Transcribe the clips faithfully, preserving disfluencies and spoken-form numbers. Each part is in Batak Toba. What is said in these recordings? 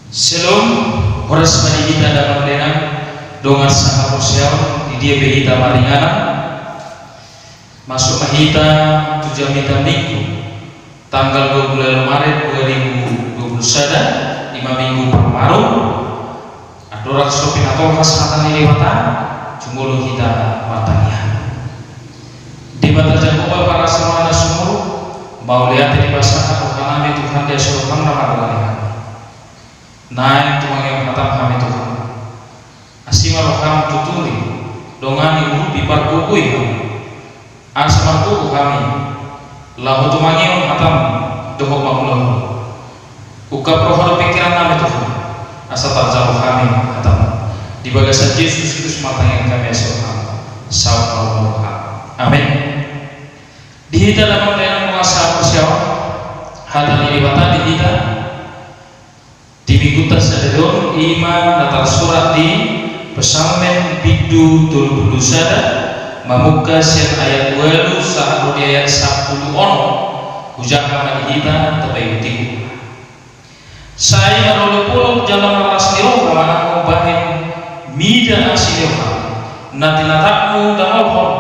Syalom, horas ma di hita damang dainang, dongan sahaporseaon, di dia pe hita maringanan. Masuk ma hita tu jamita Minggu, tanggal dua puluh lima Maret dua ribu dua puluh sada, ima Minggu parmarung. Andorang so pinatolhas hata ni Debata, jumolo hita martangiang. Debata Jahowa parasa na sumurung, mauliate dipasahat rohanami Tuhan di asi ni roham na marlehon. Naeng tumangihon hatam hami Tuhan. Asi ma roham tuturi, dongani, urupi, pargogoi hami. Asa margogo hami laho tumangihon hatam dohot mangulahon. Ungkap roha dohot pingkirannami Tuhan, asa tarjalo hami hatam. Di bagasan Jesus Kristus martangiang hami asi roham. Saut ma roham. Amin. Di hita damang dainang dongan sahaporseaon, hata ni Debata di hita di Minggunta sadari on, ima na tarsurat di Psalmen bindu tolu pulu sada, mamungka sian ayat ualu sahat ro di ayat sampulu onom. Hujaha ma di hita, tapaihut-ihut. Sai marolopolop jala marlas ni roha ma ahu bahen mida asi ni roham, na tinatapmu dangolhon,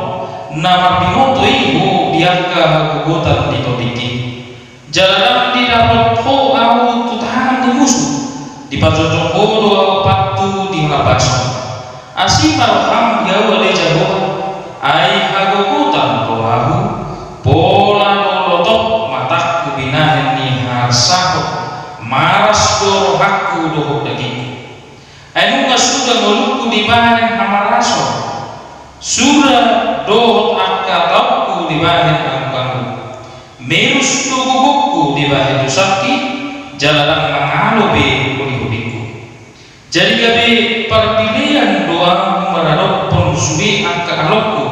na marbinoto i ho di angka hagogotan di tondingki. Jala ndang didapot ho ahu tu tangan ni musu, dipajongjong ho do ahu pathu di habason. Asi ma roham di ahu ale Jahowa, ai hagogotan do ahu, pola do lotop matangku binahen ni harsahon, maras do rohangku dohot dagingku. Ai nunga suda ngolungku dibahen hamarason, suda dohot angka taonku dibahen angkangku. Merus do gogongku dibahen dosangki, jala ndang mangalo be holiholi. Jadi gabe pardilean do ahu maradophon sude angka alongku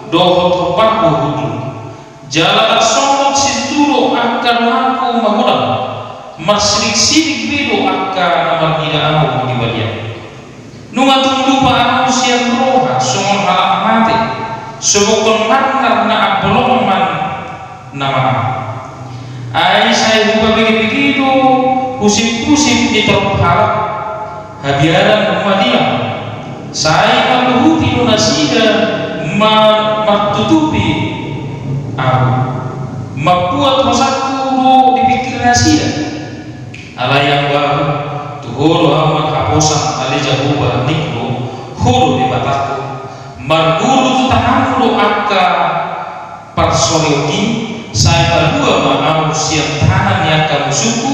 dohot hombar do hundul. Jala tarsongot sintua do angka donganku magodang, marsirik-sirik be do angka na marnida ahu di balian. Nunga tung lupa ahu sian roha songon halak mate, sobokhon marnar na ambolongman nama. Ai sai hubege-bege do husip-husip ni torop halak, habiaran do madiam. Sai manluhuti do nasida ma-, martutupi ahu. Mambuat hosangku do dipingkiri nasida. Alai anggo ahu, tu ho do ahu marhaposan, ale Jahowa, ningku do, ho do Debatangku. Marguru tu tanganmu do angka parsoreonki, sai palua ma ahu sian tangan ni angka musungku,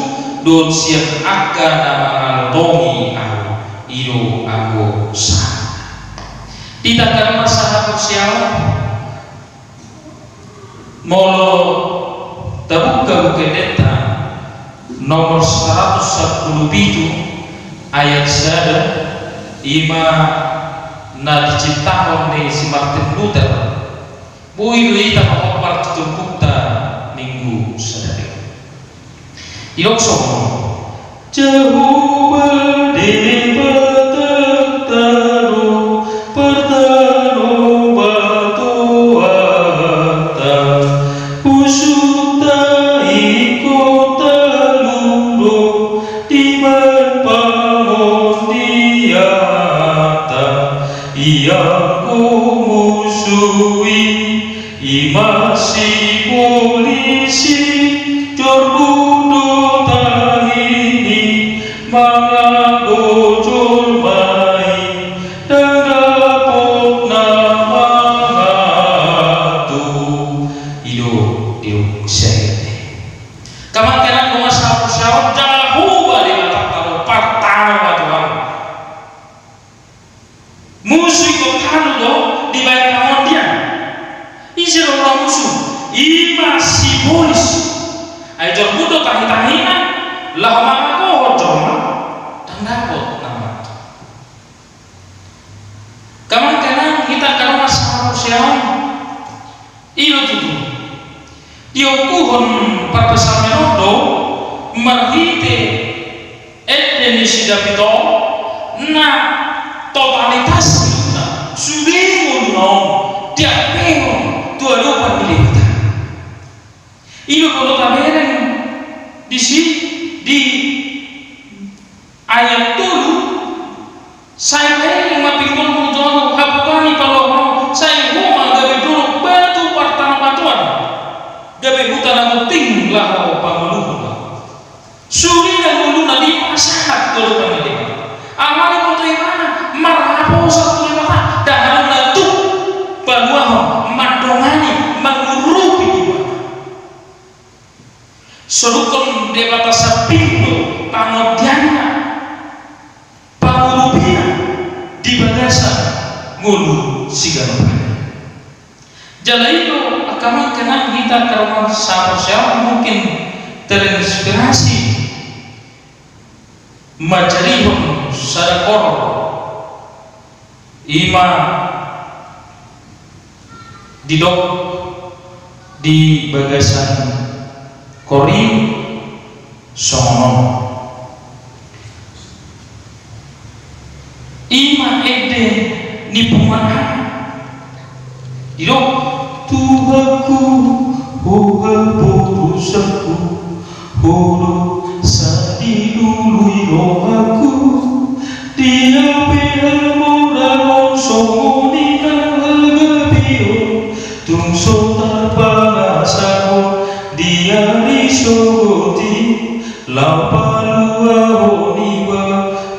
dohot sian angka na mangalotongi ahu. I do anggo sa. Di tanggal marsahat usia, molo tabuka Buku Endenta nomor saratus sampulu pitu ayat sada, ima na diciptahon ni si Martin Luther. Boi do i tapahombar tu turpukta Minggu sadari. Didok songon on. Jahowa Debatanta do partanobatoanta, musunta ingkon talu do dibahen pangondianta. Ianggo musu i, ima si polisi, jorbu do tahi ni mangagojol ma i, ndang dapot na mangatur. I do didok sahit ni. Amang inang dongan sahaporseaon, Jahowa Debatanta do partanobatoan. Musu ingkon talu do dibahen pangondian. Ise do na musu? Ima si polisi. Ai jorbu do tahi-tahina laho mangagohon jolma, ndang dapot na mangatur. Amang inang, hita angka dongan sahaporseaon. I do tutu. Diongkuhon parpsalmen on do marhite ende ni si David on na totalitas ni hudukna, sude ngoluna on diampehon tu adopan ni Debata. I do molo tabereng disi di Ayat tolu, sai paelek ma pinggolmu tu ahu, hapogaan ni paluahon, sai ho ma gabe dolok batu partanobatoan, gabe huta na gonting laho pangoluhon. Sude na ngoluna dipasahat tu adopan ni Debata. Alani boto ibana marhaposan tu Debata, daharna tu paluahon, mandongani, mangurupi ibana. Soluhon Debata sapindo pangondianna, pangurupina di bagasan ngolu siganup ari. Jala i do angka amang inang hita angka dongan sahaporseaon mungkin terinspirasi manjadihon sada koor, i ma didok di bagasan koor i songon on. I ma ende ni punguan ari. Didok, Tuhanku, Ho haporusanku, Ho do sadilului rohangku, dia pe hamoraon songon i nang hagabeon, tung so tarpangasahon di ari sogot i, laho paluahon iba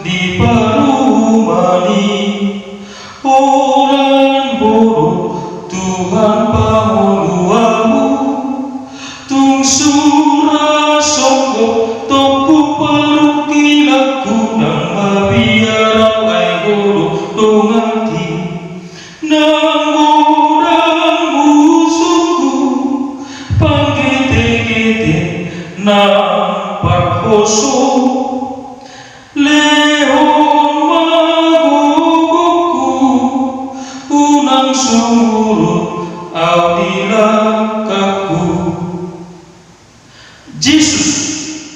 di parumaen i. Holan Ho do Tuhan pangolu ahu, tung sura songgop tompu parungkilangku, ndang mabiar au ai Ho do donganki. Nang godang musungku, panggetegete nang parhoso. Lehon ma gogongku, unang sumurut au di langkangku. Jesus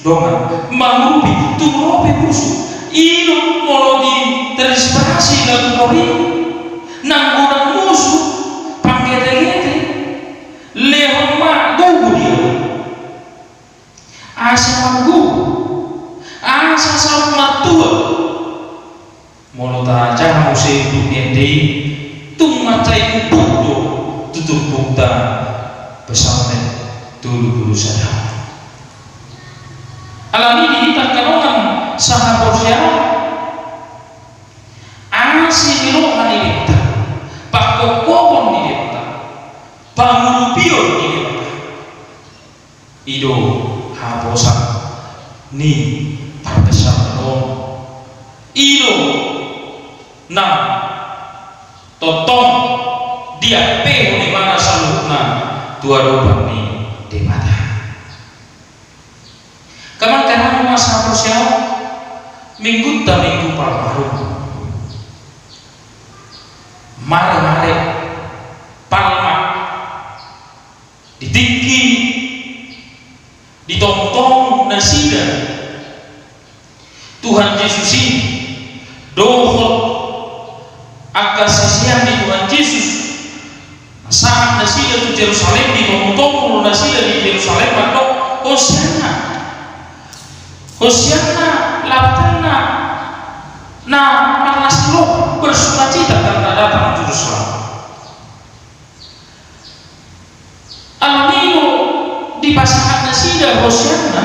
dongan mangurupi tung ro pe musu. I do molo diterinspirasi lagu koor i, nang godang musu, panggetegete, lehon ma gogo di au. Asa margogo, asa saut martua. Molo tajaha muse unduk ni ende i, tung mansai umpuk do tu turpukta pesantren tolu pulu sada. Alani i di hita angka dongan sahaporseaon, asi ni roha ni Debata, pangkophopon ni Debata, pangurupion ni Debata. I do haposan ni parpesauon on. I do na tongtong diampehon ibana saluhutna tu adopan ni Debata. Angka dongan sahaporseaon, minggunta Minggu Palmarum. Maremare, Palma. Di tingki, di tongtong nasida Tuhan Jesus i dohot angka sisean ni Tuhan Jesus, sahat nasida tu Jerusalem, di tongtong nasida di Jerusalem mandok, Hosianna. Hosianna, lapatanna na marlas ni roha, bersukacita karena datang tu Jerusalem. Alani i do dipasahat nasida Hosianna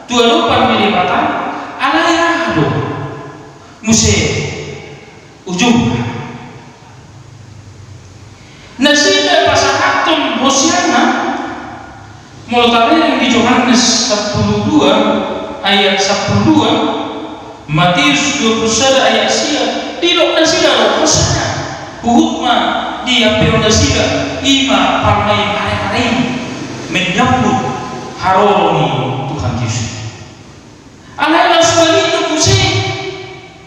tu adopan ni Debata, alai aha do muse ujungna? Nasida pasahathon Hosianna, molo tabereng di Johannes sampulu dua ayat sampulu dua, Matius dua pulu sada ayat sia, didok nasida do, Hosana, huhut ma diampehon nasida, i ma parmaremaren menyambut haroro ni Tuhan Jesus. Alai laos balikna muse,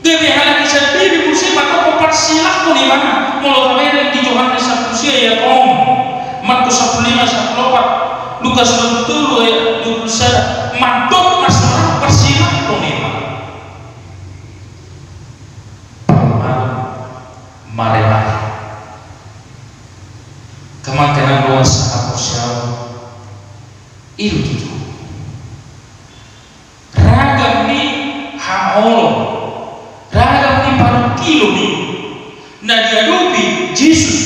gabe halak i sandiri muse mandok parsilakhon ibana, molo tabereng di Johannes sampulu sia ayat onom, Markus sampulu lima sampulu opat, Lukas dua pulu tolu ayat dua pulu sada, mandok ma soara parsilakhon ibana. Maremare. Angka dongan sahaporseaon, i do tutu ragam ni hama Olo, ragam ni parungkilon i na diadopi Jesus.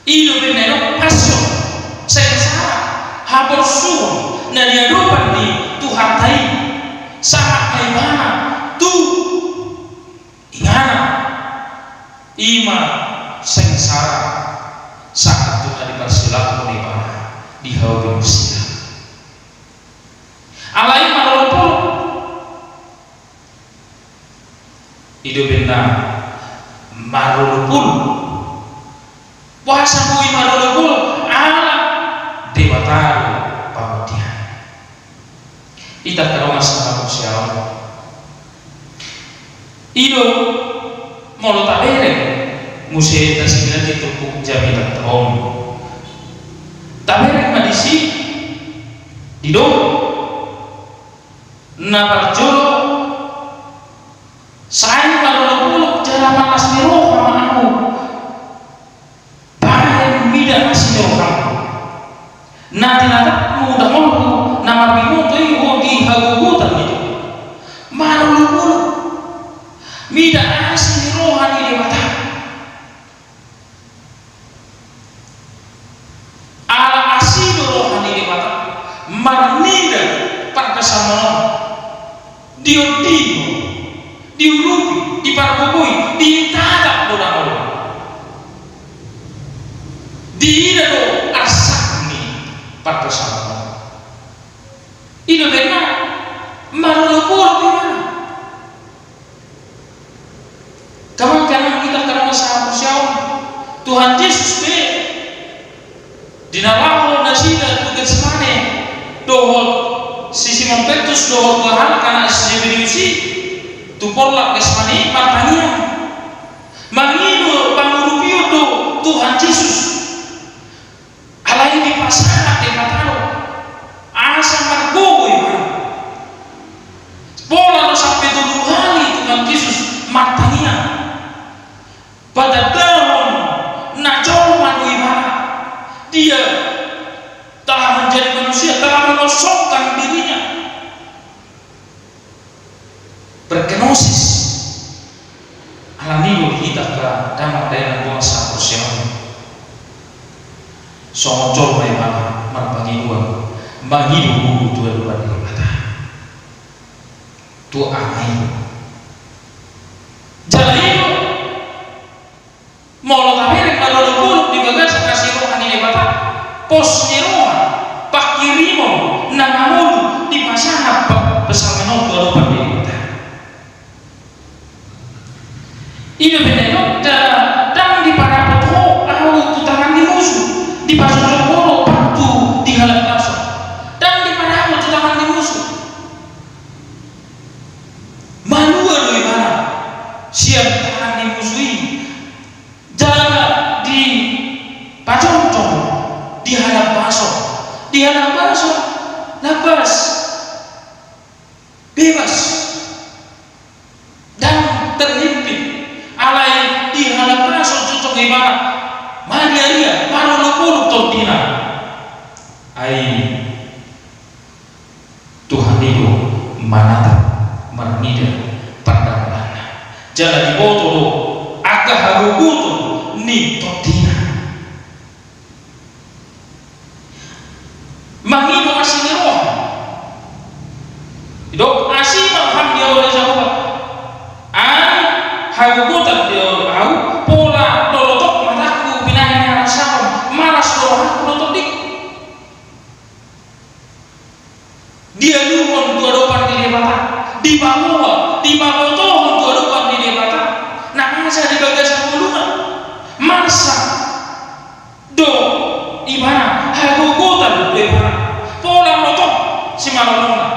I do umbahen na didok passion, sengsara, haporsuhon na diadopan ni Tuhanta i sahat ma ibana tu inganan. I ma sengsara sahat tu na diparsilangkon ibana di hau binusira. Alai marolopolop. I do umbahen na marolopolop. Boasa boi marolopolop? Ala Debata do pangundian. Ita angka dongan sahaporseaon. I do molo tabereng muse tasingathon turpuk jamita on. Tabereng ma disi didok na parjolo, sai marolopolop jala malas ni roha ma ahu bahen mida asi ni roham. Na tinatapmu dangolhu na marbinoto i ho di hagogotan ni Debata. Marolopolop mida asi ni roha ni Debata. Ala asi do roha ni Debata marnida parpsalmen on. Diondihon, diurupi, dipargogoi, ditatap do na olo. Diida do arsak ni parpsalmen on. I do umbahen na marolopolop ibana. Angka dongan hita angka dongan sahaporseaon, Tuhan Jesus pe di na laho nasida tu Getsemane dohot si Simon Petrus dohot dua halak anak si Zebedeus i, tu porlak Getsemane i martangiang. Mangido pangurupion do Tuhan Jesus. Alai dipasahat Debata do asa margogo ibana. Pola do sampe tolu hali Tuhan Jesus martangiang. Patandahon na jolma do ibana. Dia telah menjadi manusia, telah mengosongkan dirinya. Berkenosis. Alani do di hita angka damang dainang dongan sahaporseaon. Songon jolma ibana marpangidoan, mangido gogo tu adopan ni Debata. Tu Ama i. Jala i do. Molo tabereng marolopolop di bagasan asi ni roha ni Debata, pos ni roha, panghirimon na mangolu dipasahat pa-, psalmen on tu adopan ni Debata. I do umbahen na didok, ndang diparapot ho ahu tu tangan ni musu, dipasojok ho do pangku di halak baso. Ndang diparapot tu tangan ni musu. Malua do ibana sian tangan ni musu i. Jala dipajongjong di halak baso. Di halak baso, labas. Bebas. Ndang terhimpit. Alai di halak baso jongjong ibana. Mariaria, marolopolop tondina. Ai Tuhan i do manatap marnida pandapotanna. Jala diboto do angka hagogoton ni tondina. Mangido asi ni roha. Didok asi ma roham di ahu ale Jahowa. Ai hagogotan do ahu, pola lolotok matangku binahen harsahon, malas do rohangku do tondingku. Dialuhon tu adopan ni Debata, dipaboa, dipabotohon tu adopan ni Debata na masa di bagasan ngoluna. Marsak do ibana, hagogotan do ibana. Pola lolotok simalolongna.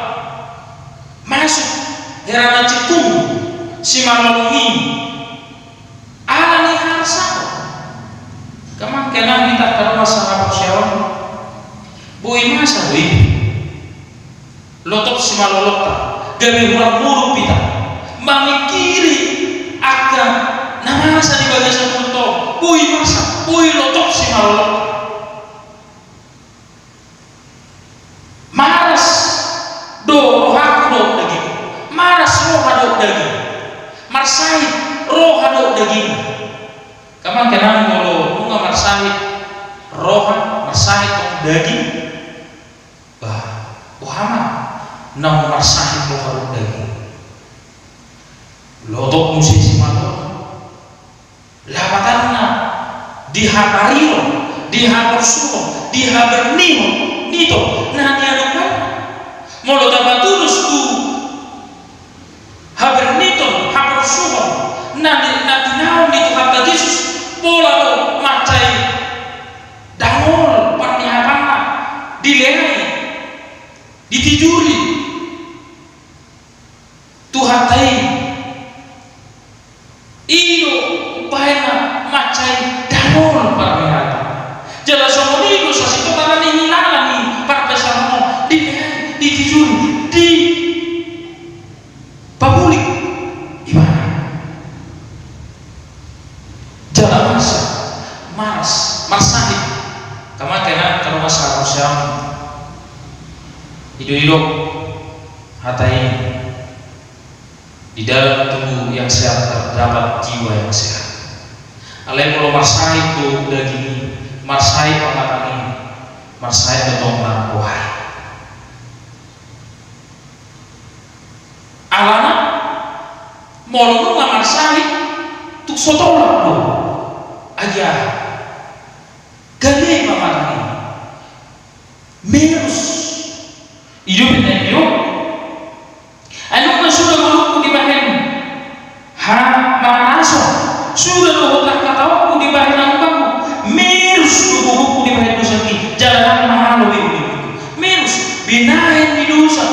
Masuk hera na cingkung simalolong i. Ala ni harsahon. Angka dongan hita angka dongan sahaporseaon. Boi masa do i. Lotop simalolongta. Gabe hurang muruk hita. Mamingkiri angka na masa di bagasan ngolunta. Boi masa, boi lotop simalolongta. Malas do rohangku dohot dagingku. Malas do Angka na molo nunga marsahit roha, marsahit tong daging, bah, boha ma naung marsahit roha dohot daging? Lotok muse si Madona. Lapatanna di hapariron, di haporsuhon, di habernihon ni tong na niadopanna. Molo tapatulus tu haberniton, haporsuhon na ni, na tinaon ni Tuhanta Jesus, pola do mansai dangol parnihatanna, dileai, ditijuri. Tuhanta i, i do umbahen na mansai dangol parnihatanna. Jala songon i do sasintongna na nihilala ni parpesaron on, dileai, ditijuri, dipabulik ibana. Jala marsak, maras, marsahit. Angka amang, angka inang, angka dongan sahaporseaon. Didok-didok hata i, di dalam tubuh yang sehat terdapat jiwa yang sehat. Alai molo marsahit do daging i, marsahit pamatang i, marsahit do tong na roha i. Alana molo nunga marsahit, tung so tolap do. Agia gale pamatang i, merus. I do umbahen na i do. Ai nunga suda ngolungku dibahen hamarnason, suda dohot angka taonku dibahen angka, merus do gogongku dibahen dosa i, jala ndang mahalo be ulungku. Merus, binahen ni dosa,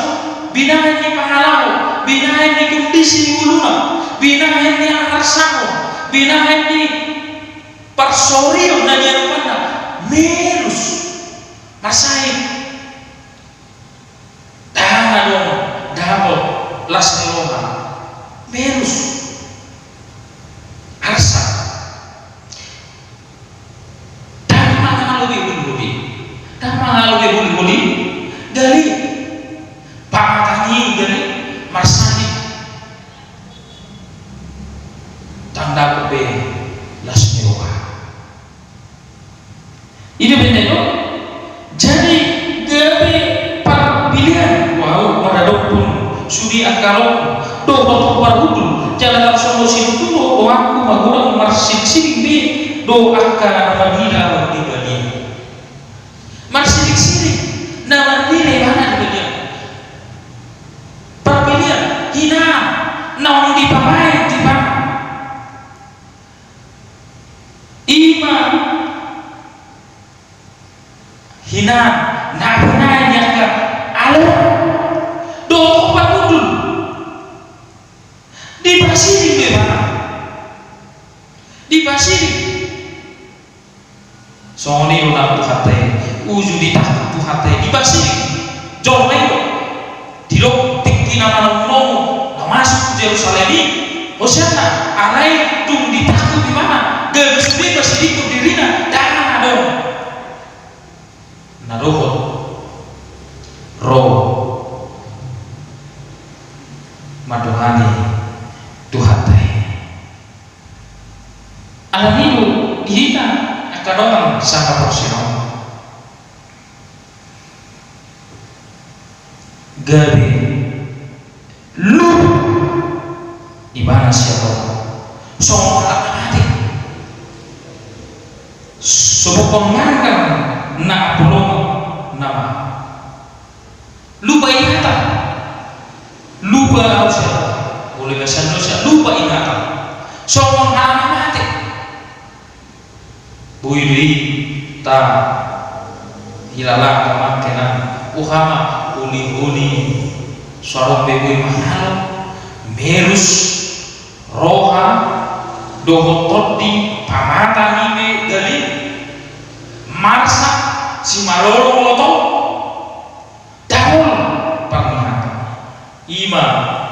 binahen ni pangalaho, binahen ni kondisi ni ngoluna, binahen ni haharsahon, binahen ni parsorion na niadopanna, merus, marsahit. Ndang adong dapot las ni roha, merus, arsak. Ndang mangalo be ulihuli, ndang mangalo be ulihuli, gale pamatang i, gale marsahit. Ndang dapot be las ni roha. I do umbahen na i do. Jadi gabe parpilian do ahu maradophon sude angka rohangku dohot parhundul, jala tarsongon situtu do rohangku magodang marsiling-siling be do angka na manila ahu di balian. Marsiling-siling na manila ibana di balian. Parpilian, hinan, naung dipabaen ibana. I ma hinan na binaen ni angka alo dohot parhundul. Dipasiling do ibana. Dipasiling. Songon i do nang Tuhanta i, uju ditangkup Tuhanta i, dipasiling jolma i do. Didok tingki na manomu-nomu na masuk tu Jerusalem i, Hosianna, alai dung ditangkup ibana, gabe sude pasilingkon dirina, ndang adong na dohot ro mandongani Tuhanta i. Alani i do di hita angka dongan sahaporseaon, gabe luhut ibana sian roha songon halak na mate. Sopotkon margar na ampulono nama. Lupa ingatan. Lupa usia. Boleh bahasa Indonesia, lupa ingatan. Songon halak na mate. Boi do i tahilala amang inang, boha ma ulihuli, so adong be boi mangalo, merus roha dohot tondi, pamatang i be gale, marsak, simalolong loto, dangol parnihatanna. I ma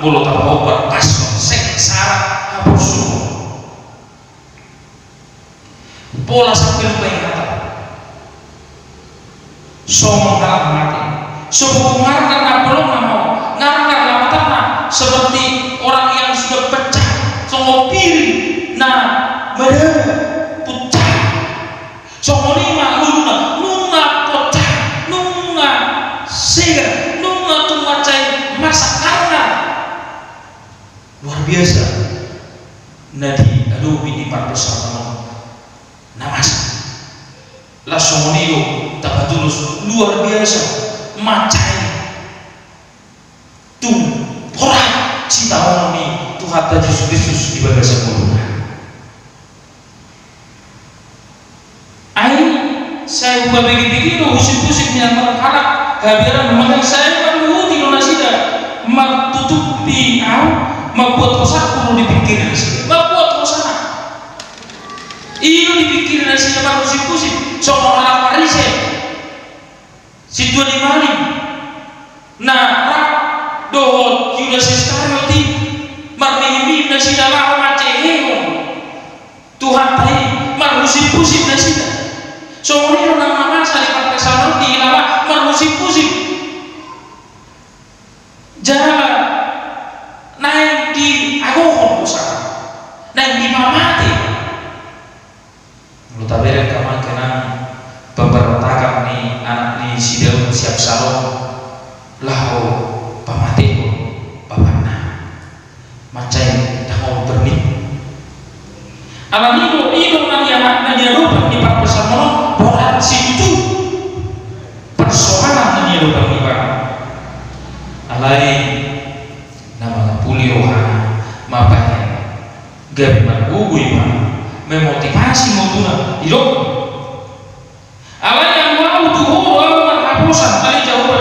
molo tapaombar, tangkas sengsara haporsuhon. Pola sampe lupa ingatan. Songon halak na mate. Sopotkon margar na ampulono nama. Margar lapatanna seperti orang yang sudah pecah. Songon piring na madabu. Songon i ma ngoluna, nunga poncah, nunga sega, nunga tung mansai marsakarna. Luar biasa na diadopi ni pardosa on na masa. Laos songon i do tapatudos, luar biasa mansai. Tung porat sitaonon ni Tuhanta Jesus Kristus di bagasan ngoluna. Ai sai hubege-bege do husip-husip ni halak habiaran, manang sai manduhuti do nasida, martutupi ahu, mambuat hosangku do dipingkiri nasida, mambuat hosana. I do dipingkiri nasida marhusip-husip, songon halak Parise. Sintua ni malim na rap dohot Judas Iskariot i, marmihim-mihim nasida laho mansehehon Tuhanta i, marhusip-husip nasida. Songon i do nang na masa di pardosa on, di halak marhusip-husip. Jala naeng diagohon do sada, naeng dipamate. Molo tabereng, amang inang, pambarantakan ni anak ni si Daud, si Absalom, laho pamatehon bapakna, mansai ndang olo bernit. Alani i do, i do na niadopan ni pardosa on, borat situtu parsoalan na niadopan ni ibana. Alai na mangapuli rohana, mambahen gabe margogo ibana, memotivasi ngoluna, didok: Alai anggo ahu, tu Ho do ahu marhaposan, ale Jahowa,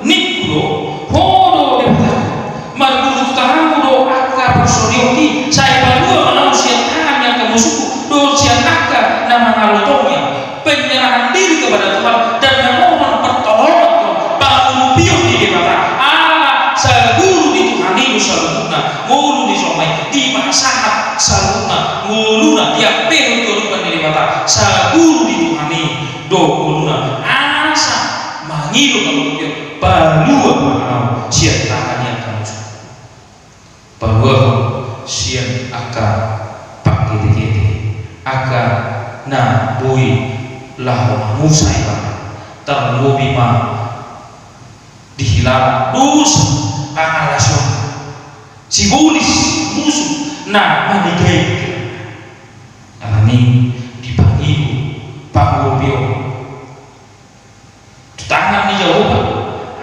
ningku do, Ho do Debatangku. Marguru tu tanganmu do angka parsorionki, sai palua ma ahu sian tangan ni angka musungku dohot sian angka na mangalotongi ahu. Penyerahan diri kepada Tuhan dan memohon pertolongan Tuhan, pangurupion ni Debata. Ala saguru di Tuhan i do saluhutna. Ngolu ni jolma i dipasahat saluhutna ngoluna, diampehon tu adopan ni Debata. Saguru di Tuhan i do ngoluna, asa mangido pangurupion, palua ma ahu sian tangan ni angka musu. Paluahon sian angka pangketekete, angka na boi laho mamusa ibana, tarlobi ma dihilala dosa pangalaosion, sibolis musu na manegai pikiranna. Alani i dipangido pangurupion tu tangan ni Jahowa,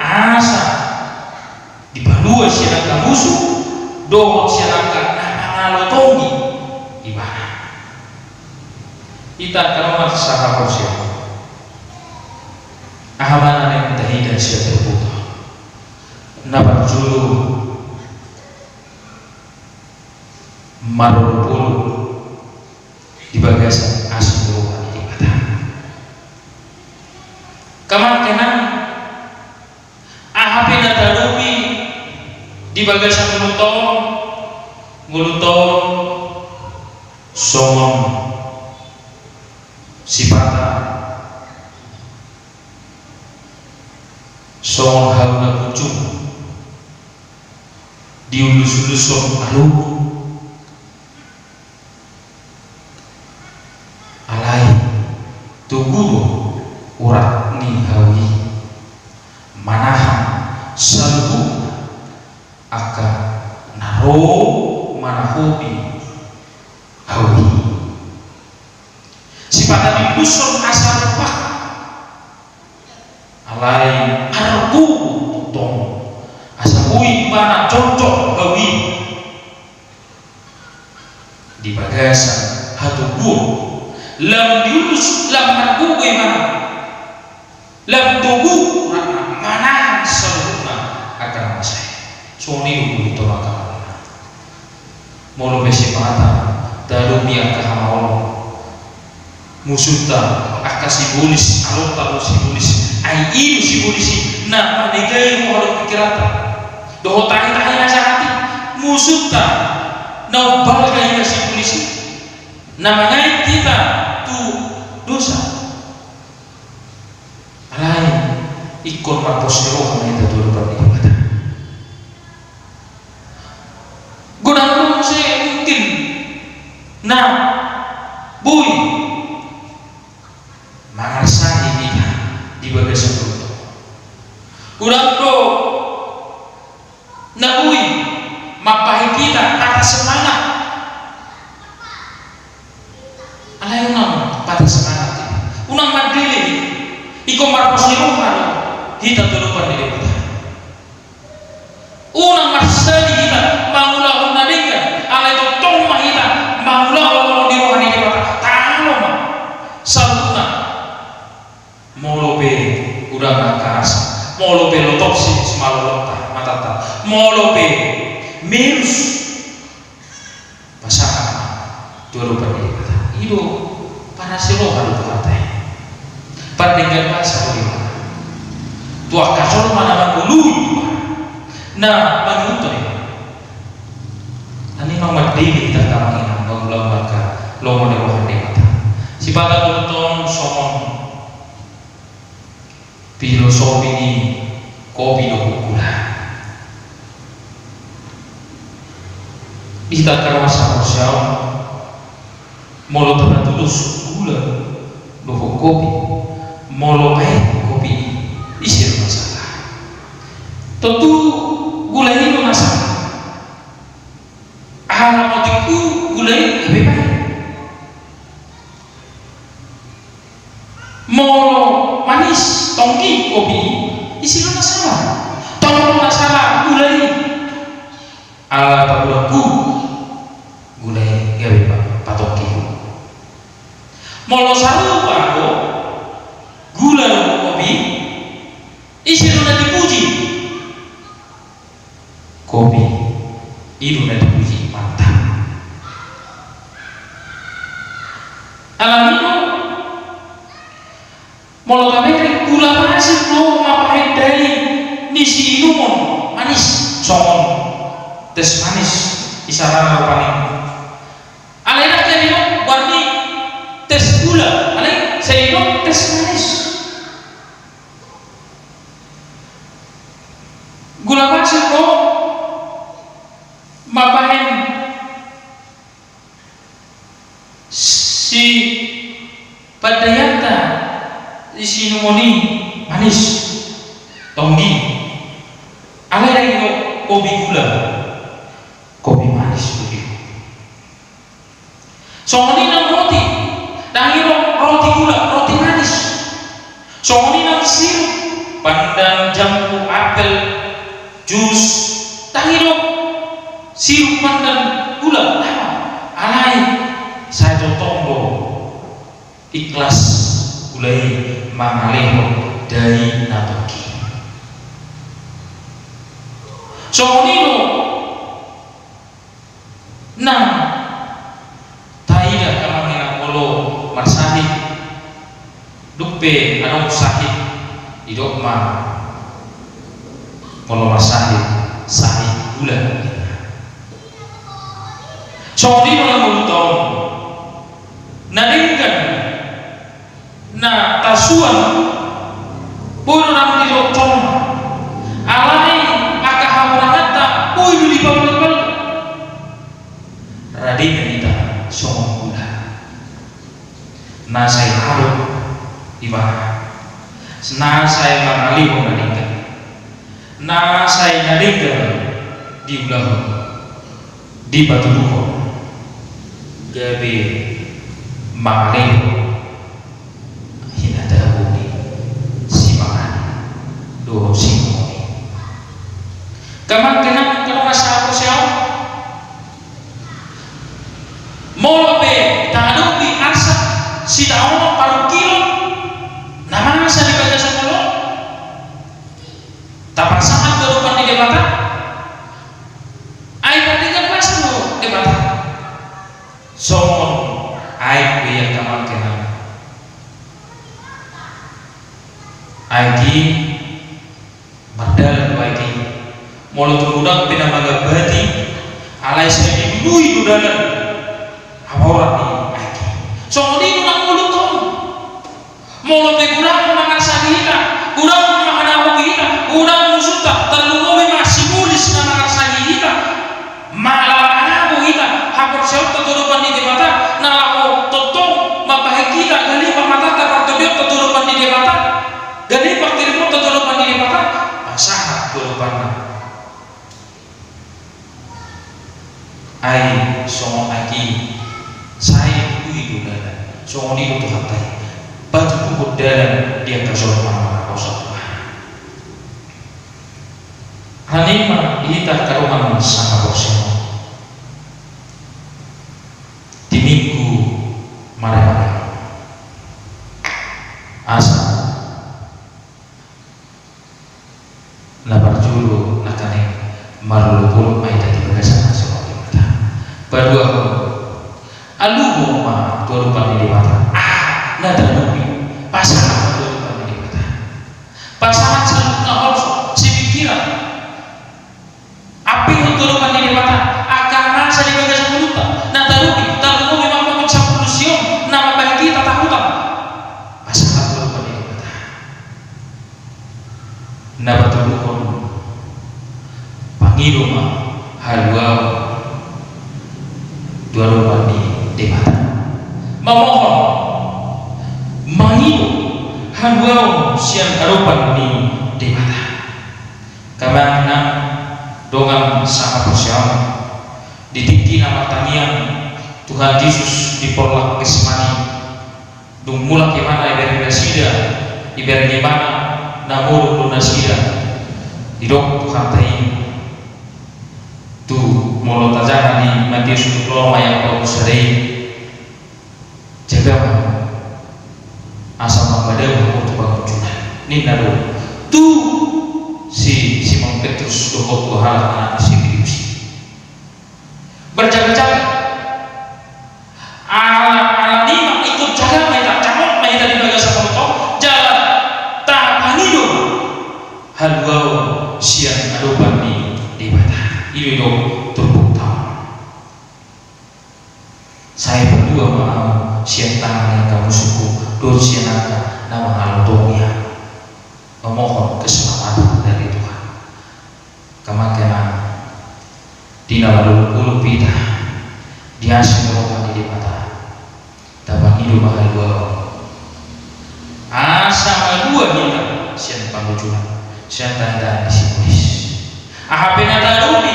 asa dipalua sian angka musu dohot sian angka na mangalotongi ibana. Hita angka dongan sahaporseaon, aha ma na naeng taida sian turpukta? Na parjolo, marolopolop di bagasan asi ni roha ni Debata. Amang inang, aha pe na taadopi di bagasan ngolunta on, ngolunta on songon sipata, songon hau na punjung, diulus-ulushon alumu. Alai togu do urat ni hau i manahan saluhutna angka na ro manahopi hau i. Sipata diudushon asa rupak. Alai margogo tongtong asa boi ibana jongjong hau i di bagasan hatoguon. Lam diulus, lam margogo ibana, lam togu uratna manahan saluhutna angka na masa i. Songon i do boi tong angka na masa i. Molo pe sipata taadopi angka hamaolon, musunta angka sibolis, alonta do sibolis, ai i do sibolis i na manegai roha dohot pikiranta dohot tahi-tahi na jahat i. Musunta na umbalga i na sibolis i, na mangae hita tu dosa. Alai ingkon marpos ni roha ma hita tu adopan ni Debata. Godang do muse mungkin na boi Hita patah semangat. Alai unang patah semangat hita. Unang mandele. Ingkon marpos ni roha do hita tu adopan ni Debata. Unang marsadi hita mangulahon na denggan. Alai tongtong ma hita mangulahon lomo ni roha ni Debata. Tano ma saluhutna. Molo pe godang angka asa, molo pe lotop si simalolongta matanta, molo pe merus, pasahat ma tu adopan ni Debata. I do parasi roha do tu hata i. Pardenggan basa do i. Tu angka jolma na mangoloi, na mangihuthon i. Ani ma mandele hita, angka amang inang, mangulahon angka lomo ni roha ni Debata. Sipata do tong songon filosofi ni kopi dohot gula. Di hita angka dongan sahaporseaon, molo tapatudos gula dohot kopi, molo pahit kopi i, ise do na sala? Tontu gula i do na sala. Ala otik tu gula i gabe pahit. Molo manis tonggi kopi i, ise do na sala? Tong do na sala gula i. Ala pagodanghu gula i gabe pa-, patonggi. Molo sarupa do gula dohot kopi, ise do na dipuji? Kopi, i do na dipuji mantap. Alani do, molo tabereng gula pasir do mapahet dai ni siinumon manis, songon teh manis, isarana rupani. Alai ndang jadi do, berarti teh gula, alai sai do teh manis. Gula pasir do mambahen sipandaianta, siinumon i manis, tonggi. Alai ndang i do kopi gula, kopi manis do i. Songon i nang roti, ndang i do roti gula, roti manis. Songon i nang sirup, pandan, jambu, apel, jus, ndang i do sirup, pandan, gula, ndang. Alai sai tongtong do ikhlas gula i mangalehon dai na tonggi. Songon i do nang taida, angka amang inang, molo marsahit, dung pe adong sahit, didok ma molo marsahit, sahit gula. Songon i do na molo taon na denggan na tasuan, boi do nang didok tong, alai angka hamuranganta boi do dipalua-palua. Rade ma hita songon gula na sai larut di baha, na sai mangalehon na denggan. Na sai na denggan diulahon, dipatuduhon, gabe mangalehon hinatahon ni simangan dohot sinuhon i. Angka amang inang, angka dongan sahaporseaon, molo pe tahadopi arsak sitaonon parungkilon na masa di bagasan jolo, tapasahat tu adopan ni Debata. Ai pardenggan basa do Debata. Songon aek do i, angka amang inang. Aek i mardalan do aek i. Molo tung godang pe na mangambati, alai sai dilului do dalan hamoraon ni aek i. Songon i do nang molo taon. Molo pe godang mangarsai hita, godang manghadapoti hita, godang musunta, tarlumobi ma sibolis na mangarsai hita, mala manabo hita haporseaonta tu adopan ni Debata, na laho tongtong mambahen hita galepak matanta, partondionta tu adopan ni Debata, galepak hirimonta tu adopan ni Debata, pasahat tu adopanna. Ai songon aek i, sai boi do dalan. Songon i do Tuhanta i, patuduhon dalan di angka jolma na manaposa Tuhan. Alani i ma di hita angka dongan sahaporseaon, di Minggu maremare, asa na parjolo nangkaning marolopolop ma hita di bagasan hasomaon Debata. Paduahon, aluhon ma tu adopan ni Debata aha na tadopi, pasahat ma tu adopan ni Debata. Pasahat saluhutna holso, sipingkiran. Ampehon tu adopan ni Debata angka na masa di bagasan ngolunta na tadopi, tarlumobi mangkophon sampulu sion na mambahen hita tahutan. Pasahat tu adopan ni Debata. Na patuduhon, pangido ma haluaon tu adopan ni Debata. Mamohon, mangido haluaon sian adopan ni Debata. Angka dongan sahaporseaon, di tingki na martangiang Tuhan Jesus di porlak Getsemani, dung mulak Ibana, ibereng nasida, ibereng Ibana na modom do nasida. Didok Tuhanta i tu, molo tajaha di Mateus dua pulu onom ayat dua pulu sada i, jaga ma asa mangadabu ho tu pangunjunan, ninna do tu si Simon Petrus dohot tu halak anak ni si Zebedeus i. Berjaga-jaga. Ala, alani i ma ingkon jaga ma hita, jangot ma hita di bagasan ngolunta on, jala tapangido haluaon sian adopan ni Debata. I do didok turpukta on. Sai palua ma ahu sian tangan ni angka musuhku, dohot sian angka na mangalotongi ahu. Mamohon keselamatan dari Tuhan. Angka dongan, di na marolopolop hita, di asi ni roha ni Debata, tapangido ma haluaon. Asa malua hita sian pangunjunan, sian tangitangi ni sibolis. Aha pe na tadopi,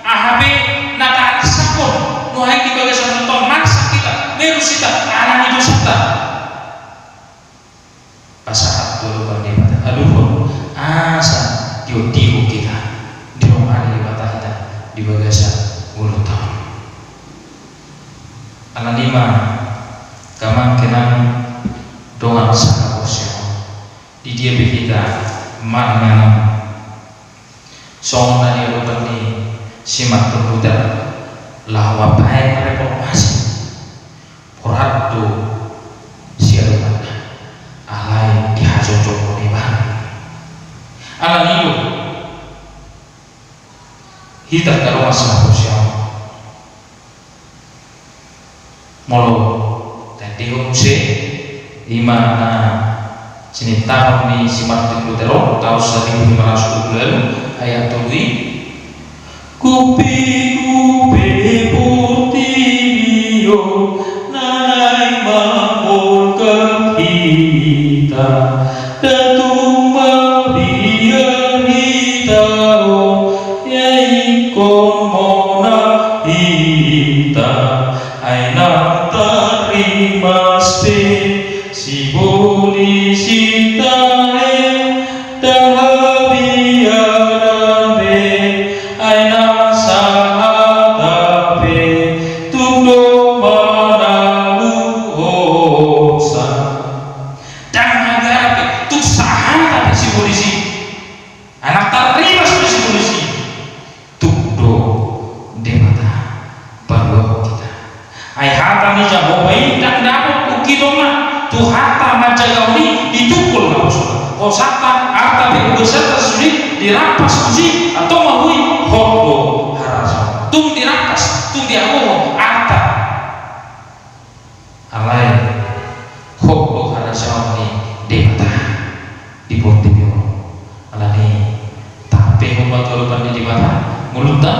aha pe na taarsakhon nuaeng di bagasan ngolunta on, marsak hita, merus hita, alani dosanta. Pasahat tu adopan ni Debata, aluhon, asa diondihon hita, didongani Debata hita di bagasan ngolunta on. Alani i ma, angka dongan sahaporseaon, di dia pe hita maringanan, songon na di adopan ni si Martin Luther, laho mambahen reformasi, borat do siadopanna, alai dihajotjothon ibana. Alani i do hita angka dongan sahaporseaon, molo taendehon muse, i ma na sinintahon ni si Martin Luther on taon saribu lima ratus dua pulu ualu ayat tolu i: Kupiku pe portibi on na naeng mangolgap hita, dang tung mabiar hita on, ia ingkon monang hita, ai ndang tarrimas be sibolis i tahe, ndang habiaran be, ai ndang sahata be, tung do manaluhonsa. Ndang habiaran be, tung sahata be sibolis i. Ai ndang tarrimas be sibolis i. Tung do Debata paluahon hita. Ai hata ni Jahowa i ndang dapot ungkitonna, Tuhanta manjagahon i ditungkol naposona. Hosanta, arta pe ugasanta sude dirampas tusi, antong ma boi, hot do harajaon. Tung dirampas, tung dihagohon arta. Alai hot do harajaon ni Debata di portibi on. Alani i, tampehon ma tu adopan ni Debata ngolunta,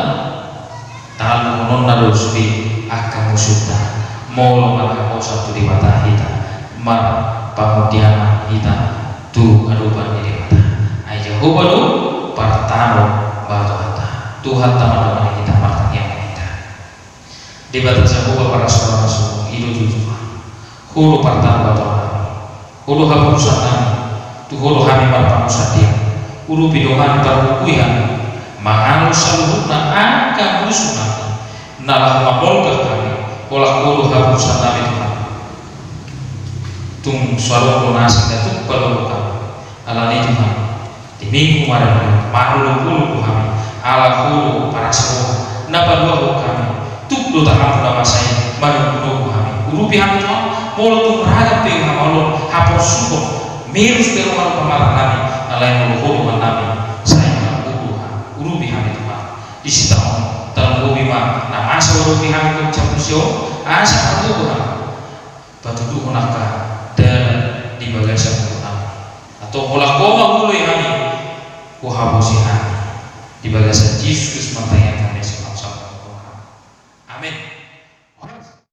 taluhononna do sude angka musunta. Molo marhaposan tu Debata hita, marpangunjunan hita tu adopan ni Debata. Ai Jahowa do partanon batu hata. Tuhanta mandongani hita, martangiang ma hita. Debata Jahowa parasora na sumurung, i do tutu Tuhan. Ho do partambatonami, ho do haposan nami, tu ho do hami marpangunsandean. Urupi dongan, pargogoi hami mangalo saluhutna angka musu nami na laho mamolgak hami, holan ho do haposan nami Tuhan. Tung so adong do na asing na tuk paluahon hami. Alani i Tuhan, di Minggu marende on, marolopolop do hami, ala ho do parasoroha na paluahon hami. Tuk do tanganmu na masa i manogunogu hami. Urupi hami Tuhan, molo tung ragam pe hamaolon, haporsuhon, merus pe roha dohot pamatang nami, alai molo ho do dongan nami, sai ma ho do hami. Urupi hami Tuhan. Di sitaon, tarlumobi ma na masa urupi hami tu jabu sia on, asa tarlumobi hami patuduhon angka dalan di bagasan ngolunami. Antong holan ho ma huoloi hami, huhaposi hami. Di bagasan Jesus Kristus martangiang hami.